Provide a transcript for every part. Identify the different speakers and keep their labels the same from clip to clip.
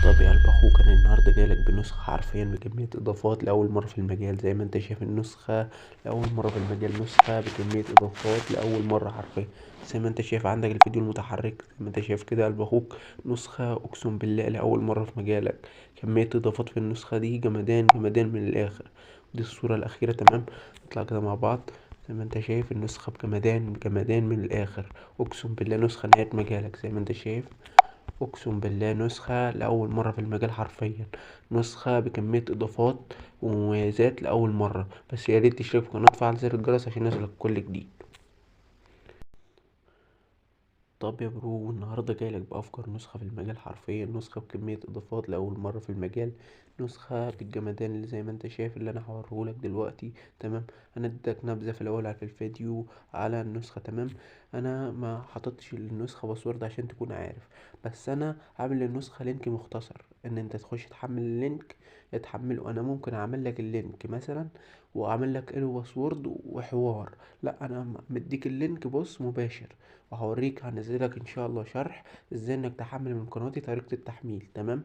Speaker 1: طب يا قلب اخوك، انا النهارده جايلك بنسخه حرفيا بكمية اضافات لاول مرة في المجال. زي ما انت شايف النسخة لاول مرة في المجال، نسخه بكمية اضافات لاول مرة حرفيا. زي ما انت شايف عندك الفيديو المتحرك، زي ما انت شايف كده يا قلب اخوك، نسخه اقسم بالله لاول مرة في مجالك. كمية اضافات في النسخة دي جمدان جمدان من الاخر. دي الصورة الاخيرة، تمام. نطلع كده مع بعض. زي ما انت شايف النسخة بجمدان جمدان من الاخر، اقسم بالله نسخه نهاية مجالك. زي ما انت شايف اقسم بالله نسخة لأول مرة في المجال حرفيا، نسخة بكمية اضافات ومميزات لأول مرة. بس يا ريت تشترك في القناة وتفعل زر الجرس عشان يصلك كل جديد. طب يا bro، النهارده جايلك بأفجر نسخة في المجال حرفيا، نسخة بكمية اضافات لأول مرة في المجال، نسخة بالجمدان اللي زي ما انت شايف اللي انا هوريهولك دلوقتي، تمام. انا اديتك نبذة في الاول في الفيديو على النسخة، تمام. انا ما حطيتش النسخة password عشان تكون عارف، بس انا عامل للنسخة link مختصر ان انت تخش تحمل ال link تحمله. انا ممكن اعمل لك ال link مثلا واعمل لك له password وحوار، لا انا مديك ال link بص مباشر، وهوريك هنزلك ان شاء الله شرح ازاي انك تحمل من قناتي طريقة التحميل، تمام.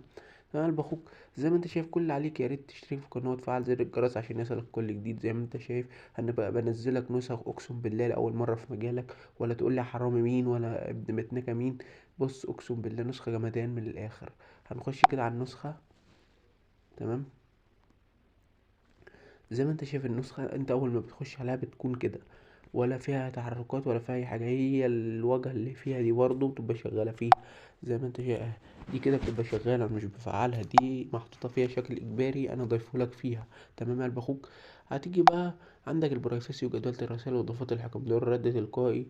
Speaker 1: يا قلب اخوك زي ما انت شايف كل اللي عليك، يا ريت تشترك في القناة وتفعل زر الجرس عشان يصلك كل جديد. زي ما انت شايف هنبقى بنزلك نسخ اقسم بالله لاول مرة في مجالك، ولا تقول لي حرامي مين ولا ابن متنكه مين. بص اقسم بالله نسخه جمدان من الاخر. هنخش كده على النسخة، تمام. زي ما انت شايف النسخة انت اول ما بتخش عليها بتكون كده، ولا فيها تحركات ولا فيها اي حاجة، هي الواجهة اللي فيها دي برضو بتبقى شغالة فيها. زي ما انت شايف دي كده بتبقى شغالة، انا مش بفعلها، دي محطوطة فيها شكل اجباري انا ضايفهولك فيها، تمام يا قلب اخوك. هتيجي بقى عندك ال privacy وجدولة الرسائل واضافات الحكم دول، رد تلقائي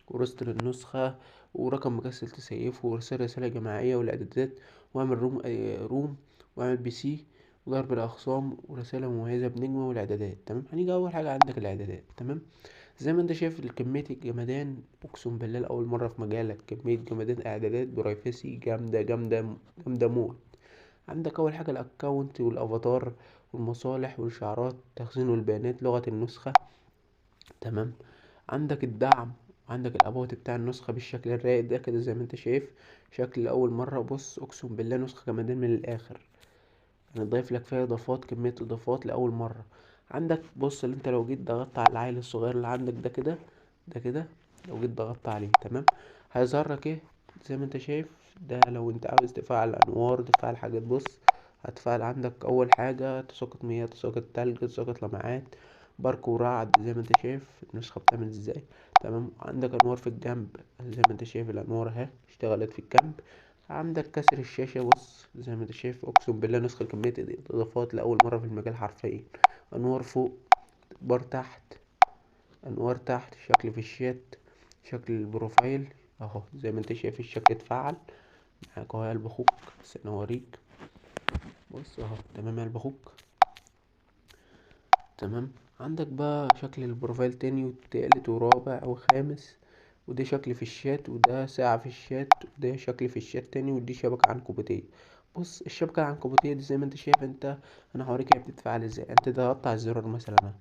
Speaker 1: ورست للنسخه ورقم مكسل تسيفه وارسال رسالة جماعية والاعدادات، واعمل room واعمل PC وضرب الاخصام ورسالة مميزة بنجمه والاعدادات، تمام. هنيجي اول حاجة عندك الاعدادات، تمام. زي ما انت شايف كمية الجمدان اقسم بالله لأول مرة في مجالك، كمية جمدان اعدادات privacy جامدة جامدة جامدة موت. عندك اول حاجة ال account والافاتار والمصالح والشعارات، تخزين والبيانات، لغة النسخة، تمام. عندك الدعم، عندك ال about بتاع النسخة بالشكل الرايق ده كده زي ما انت شايف، شكل لأول مرة. بص اقسم بالله نسخة جمدان من الاخر، انا ضايف لك فيها اضافات، كمية اضافات لأول مرة. عندك بص اللي انت لو جيت ضغطت على العيل الصغير اللي عندك ده كده، ده كده لو جيت ضغطت عليه، تمام، هيظهر لك ايه زي ما انت شايف ده. لو انت عاوز تفعل انوار، تفعل حاجات، بص هتفعل عندك اول حاجة تساقط مياه، تساقط تلج، تساقط لمعات، برق ورعد، زي ما انت شايف النسخة بتعمل ازاي، تمام. عندك انوار في الجنب زي ما انت شايف، الانوار اهي اشتغلت في الجنب. عندك كسر الشاشة، بص زي ما انت شايف اقسم بالله نسخة كمية اضافات لأول مرة في المجال حرفيا. انوار فوق، بار تحت، انوار تحت، شكل في الشات، شكل ال profile اهو زي ما انت شايف الشكل اتفعل معاك اهو يا قلب اخوك. بس انا اوريك، بص اهو، تمام يا قلب اخوك، تمام. عندك بقى شكل ال profile تاني والتالت ورابع وخامس، وده شكل في الشات، وده ساعة في الشات، وده شكل في الشات تاني، ودي شبكة عنكبوتية. بص الشبكة العنكبوتية دي زي ما انت شايف، انت انا هوريك هي بتتفعل ازاي. انت ضغطت على الزرار مثلا اهو،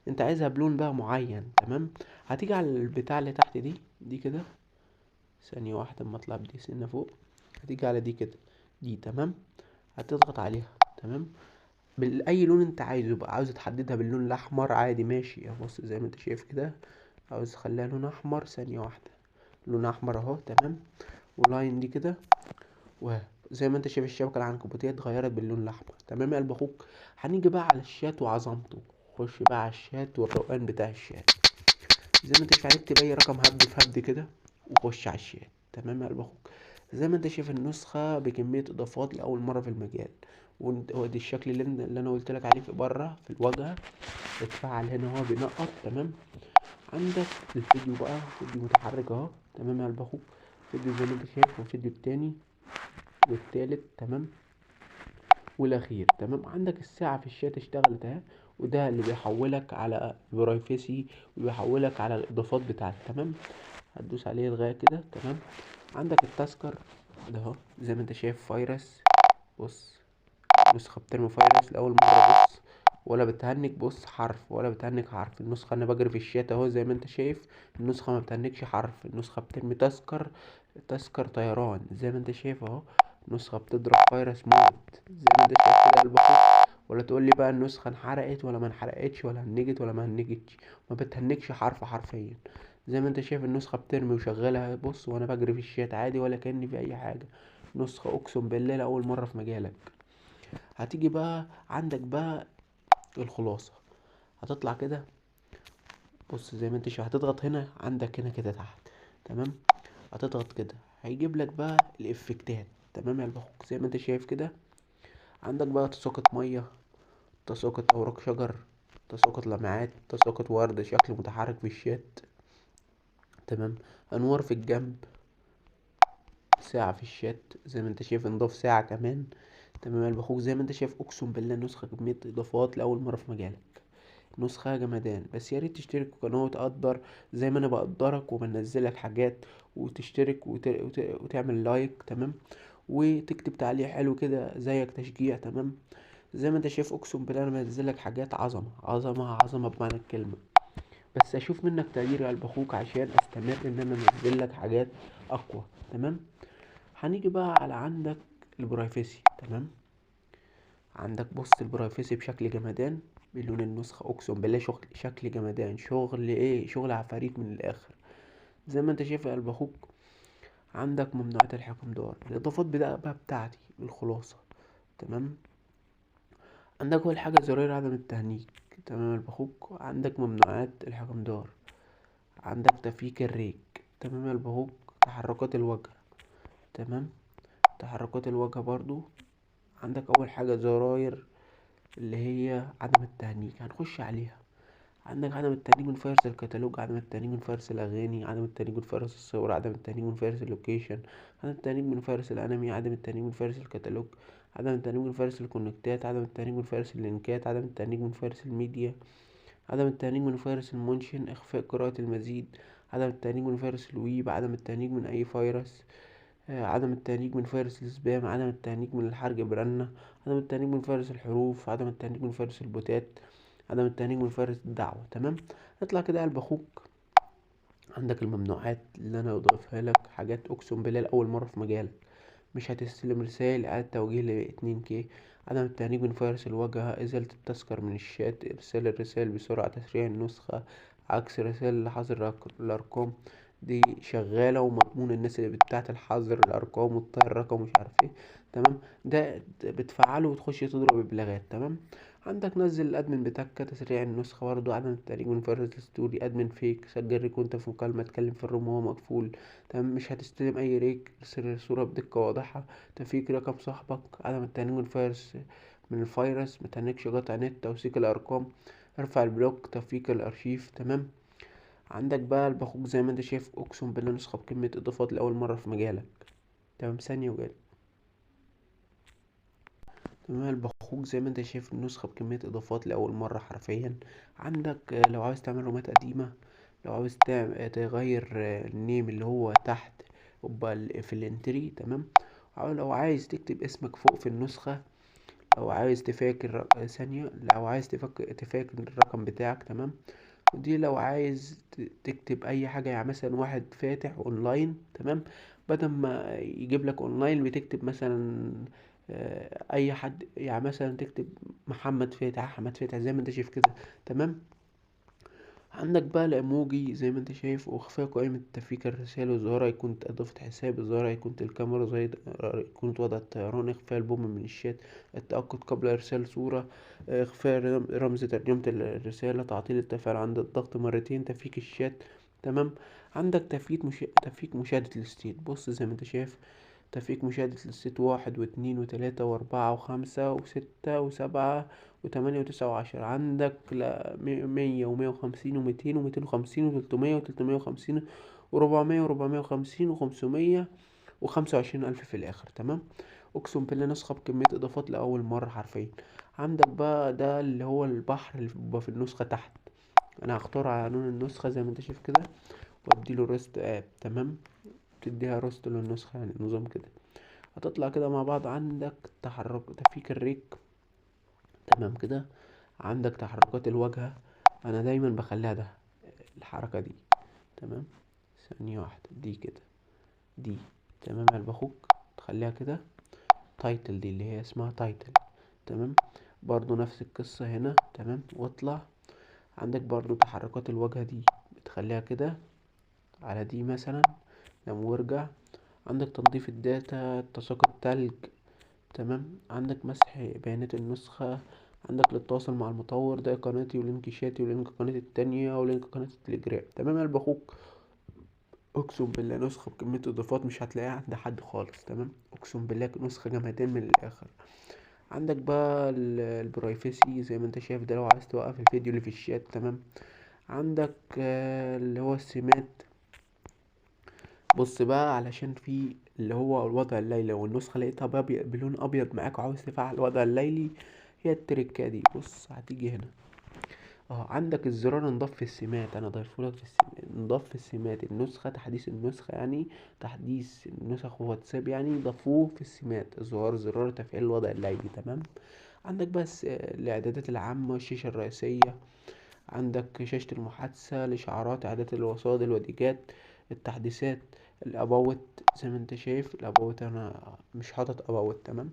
Speaker 1: انت عايزها بلون بقى معين، تمام. هتيجي على البتاع اللي تحت دي، دي كده، ثانية واحدة اما اطلع بدي سنة فوق، هتيجي على دي كده، دي تمام، هتضغط عليها، تمام، بأي لون انت عايزه بقى. عاوز تحددها باللون الاحمر عادي، ماشي. بص زي ما انت شايف كده، عاوز تخليها لون احمر، ثانية واحدة، لون احمر اهو، تمام. ولاين دي كده، وزي ما انت شايف الشبكة العنكبوتية اتغيرت باللون الاحمر، تمام يا قلب اخوك. هنيجي بقى على الشات وعظمته، خش بقى على الشات والروقان بتاع الشات. زي ما انت شايف هنكتب اي رقم هبد في هبد كده وخش على الشات، تمام يا قلب اخوك. زي ما انت شايف النسخة بكمية اضافات لأول مرة في المجال، وادي الشكل اللي انا قلت لك عليه في بره في الواجهة اتفعل هنا اهو بينقط، تمام. عندك الفيديو بقى، فيديو متحرك اهو، تمام يا قلب اخوك، فيديو زي ما انت شايف، والفيديو التاني والتالت، تمام، والاخير، تمام. عندك الساعة في الشات اشتغلت اهي، وده اللي بيحولك على privacy وبيحولك على الاضافات بتاعتك، تمام. هتدوس عليه لغاية كده، تمام. عندك ال tasker ده اهو زي ما انت شايف، فيروس، بص نسخة بترمي فيروس لأول مرة، بص ولا بتهنج، بص حرف ولا بتهنج حرف. النسخة انا بجري في الشات اهو زي ما انت شايف، النسخة ما بتهنجش حرف، النسخة بترمي tasker، tasker طيران زي ما انت شايف اهو. نسخة بتضرب فيروس موت زي ما انت شايف كده يا قلب اخوك. ولا تقول لي بقى النسخة انحرقت ولا ما انحرقتش، ولا هنجت ولا ما هنجتش، ما بتهنجش حرف حرفيا. زي ما انت شايف النسخة بترمي وشغالة. بص وانا بجري في الشات عادي ولا كأني في اي حاجة. نسخة اقسم بالله لأول مرة في مجالك. هتيجي بقى عندك بقى الخلاصة، هتطلع كده بص زي ما انت شايف، هتضغط هنا عندك هنا كده تحت، تمام. هتضغط كده هيجيب لك بقى الافكتات، تمام يا قلب اخوك. زي ما انت شايف كده عندك بقى تساقط مية، تساقط اوراق شجر، تساقط لمعات، تساقط ورد شكل متحرك في الشات، تمام. انوار في الجنب، ساعة في الشات زي ما انت شايف، انضاف ساعة كمان، تمام يا قلب اخوك. زي ما انت شايف اقسم بالله النسخة كمية اضافات لأول مرة في مجالك، نسخة جمدان. بس يا ريت تشترك في القناة وتقدر زي ما انا بقدرك وبنزلك حاجات، وتشترك وتعمل لايك، تمام، وتكتب تعليق حلو كده زيك تشجيع، تمام. زي ما انت شايف اقسم بالله انا بنزلك حاجات عظمة عظمة عظمة بمعنى الكلمة. بس اشوف منك تقدير يا قلب اخوك عشان استمر ان انا انزل لك حاجات اقوى، تمام. هنيجي بقى على عندك ال privacy، تمام. عندك بص ال privacy بشكل جمدان بلون النسخة، اقسم بالله شغل شكل جمدان، شغل ايه، شغل عفاريت من الاخر زي ما انت شايف يا قلب اخوك. عندك ممنوعات الحكم دار، الاضافات بقى بتاعتي الخلاصة، تمام. عندك اول حاجة زرار عدم التهنيج، تمام يا قلب اخوك. عندك ممنوعات الحكم دار، عندك تفكيك الريك، تمام يا قلب اخوك. تحركات الوجه، تمام، تحركات الوجه برضو. عندك اول حاجة زراير اللي هي عدم التهنيج، هنخش عليها. عندك عدم التهنيج من فيروس الكتالوج، عدم التهنيج من فيروس الاغاني، عدم التهنيج من فيروس الصور، عدم التهنيج من فيروس ال location، عدم التهنيج من فيروس الانمي، عدم التهنيج من فيروس الكتالوج، عدم التهنيج من فيروس الكونكتات، عدم التهنيج من فيروس اللينكات، عدم التهنيج من فيروس الميديا، عدم التهنيج من فيروس ال motion، اخفاء قراءة المزيد، عدم التهنيج من فيروس الويب، عدم التهنيج من اي فيروس، عدم التهنيج من فيروس ال spam، عدم التهنيج من الحرج برنة، عدم التهنيج من فيروس الحروف، عدم التهنيج من فيروس البوتات، عدم التهنيج من فيروس الدعوة، تمام. اطلع كده يا قلب اخوك. عندك الممنوعات اللي انا اضيفها لك، حاجات اقسم بالله لاول مرة في مجالك. مش هتستلم رسائل، اعادة توجيه ل 2K، عدم التهنيج من فيروس الواجهة، ازالة التذكر من الشات، ارسال الرسائل بسرعة، تسريع النسخة، عكس رسائل لحظر الارقام، دي شغالة ومضمون الناس اللي بتاعت الحظر الارقام وتطير الرقم ومش عارف ايه، تمام. ده بتفعله وتخش تضرب ابلاغات، تمام. عندك نزل ال admin بتاعك، تسريع النسخة برضو، عدم التهنيج من فيروس ال story، admin fake، سجل rec وانت في مكالمة، اتكلم في ال room وهو مقفول، تمام. مش هتستلم اي rec، ارسل الصورة بدقة واضحة، تفكيك رقم صاحبك، عدم التهنيج من فيروس، من الفيروس، متهنكش قطع نت، توثيق الارقام، ارفع ال block، تفكيك الارشيف، تمام. عندك بقى البخوك زي ما انت شايف، اقسم بالله نسخة بكمية اضافات لأول مرة في مجالك، تمام. ثانية وجالي، تمام. البخوك زي ما انت شايف النسخة بكمية اضافات لأول مرة حرفيا. عندك لو عاوز تعمل رومات قديمة، لو عاوز تغير ال name اللي هو تحت يبقى في ال entry، تمام. أو لو عايز تكتب اسمك فوق في النسخة، لو عايز تفاكر ثانية، لو عايز تفاكر الرقم بتاعك، تمام. ودي لو عايز تكتب اي حاجة، يعني مثلا واحد فاتح اونلاين، تمام، بدل ما يجيب لك اونلاين بتكتب مثلا، اي حد، يعني مثلا تكتب محمد فاتح، احمد فاتح، زي ما انت شايف كده، تمام. عندك بقى الاموجي زي ما انت شايف، واخفاء قائمة تفكيك الرسائل، وظهور ايقونة اضافة حساب، ظهور ايقونة الكاميرا، ظهور ايقونة وضع الطيران، اخفاء البوم من الشات، التأكد قبل ارسال صورة، اخفاء رمز ترجمة الرسالة، تعطيل التفاعل عند الضغط مرتين، تفكيك الشات، تمام. عندك تفكيك مشاهدة ال state، بص زي ما انت شايف تفكيك مشاهدة ال state 1 واتنين وتلاتة وأربعة وخمسة وستة وسبعة وتمانية وتسعة وعشرة. عندك مية ومية وخمسين وميتين وميتين وخمسين وتلتمية وتلتمية وخمسين وربعمية وربعمية وخمسين وخمسمية وخمسة وعشرين ألف في الآخر، تمام. أقسم بالله نسخة بكمية إضافات لأول مرة حرفيا. عندك بقى ده اللي هو البحر اللي بيبقى في النسخة تحت، أنا هختار على لون النسخة زي ما أنت شايف كده، وأديله restore app، تمام. تديها restore للنسخة، يعني نظام كده. هتطلع كده مع بعض. عندك تحرك تفكيك ال rec، تمام كده. عندك تحركات الواجهة، أنا دايما بخليها ده الحركة دي، تمام. ثانية واحدة، دي كده، دي تمام يا قلب أخوك، تخليها كده. title دي اللي هي اسمها title. تمام، برضو نفس القصة هنا. تمام، واطلع عندك برضو تحركات الواجهة دي بتخليها كده على دي مثلا لما وارجع. عندك تنظيف ال data، تساقط تلج. تمام، عندك مسح بيانات النسخة، عندك للتواصل مع المطور، ده قناتي و link شاتي و link قناتي التانية و link قناة التليجرام. تمام يا قلب اخوك، اقسم بالله نسخة بكمية اضافات مش هتلاقيها عند حد خالص. تمام، اقسم بالله نسخة جامدين من الاخر. عندك بقى ال privacy زي ما انت شايف، ده لو عايز توقف الفيديو اللي في الشات. تمام، عندك اللي هو السمات. بص بقى، علشان في اللي هو الوضع الليلي، لو النسخة لقيتها بلون ابيض معاك وعاوز تفعل الوضع الليلي، هي التركة دي. بص هتيجي هنا، عندك الزرار انضاف في السمات، انا ضايفهولك في السمات، انضاف في السمات النسخة، تحديث النسخة يعني تحديث النسخ واتساب يعني ضافوه في السمات، زرار تفعيل الوضع الليلي. تمام، عندك بس الاعدادات العامة، الشاشة الرئيسية، عندك شاشة المحادثة، الاشعارات، اعدادات الوسائط، الوديجات، التحديثات، ال about زي ما انت شايف. ال about انا مش حاطط about. تمام،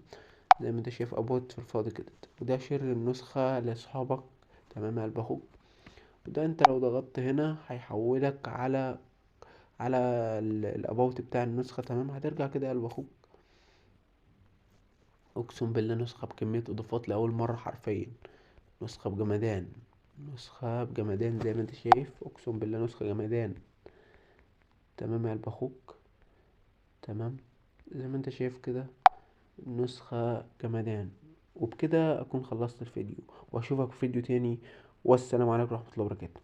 Speaker 1: زي ما انت شايف about في الفاضي كده. وده share النسخة لاصحابك. تمام يا قلب اخوك، وده انت لو ضغطت هنا هيحولك على ال about بتاع النسخة. تمام، هترجع كده يا قلب اخوك. اقسم بالله نسخة بكمية اضافات لاول مرة حرفيا، نسخة بجمدان، نسخة بجمدان زي ما انت شايف، اقسم بالله نسخة جمدان. تمام يا قلب اخوك، تمام زي ما انت شايف كده نسخة جمدان. وبكده اكون خلصت الفيديو، واشوفك في فيديو تاني، والسلام عليكم ورحمة الله وبركاته.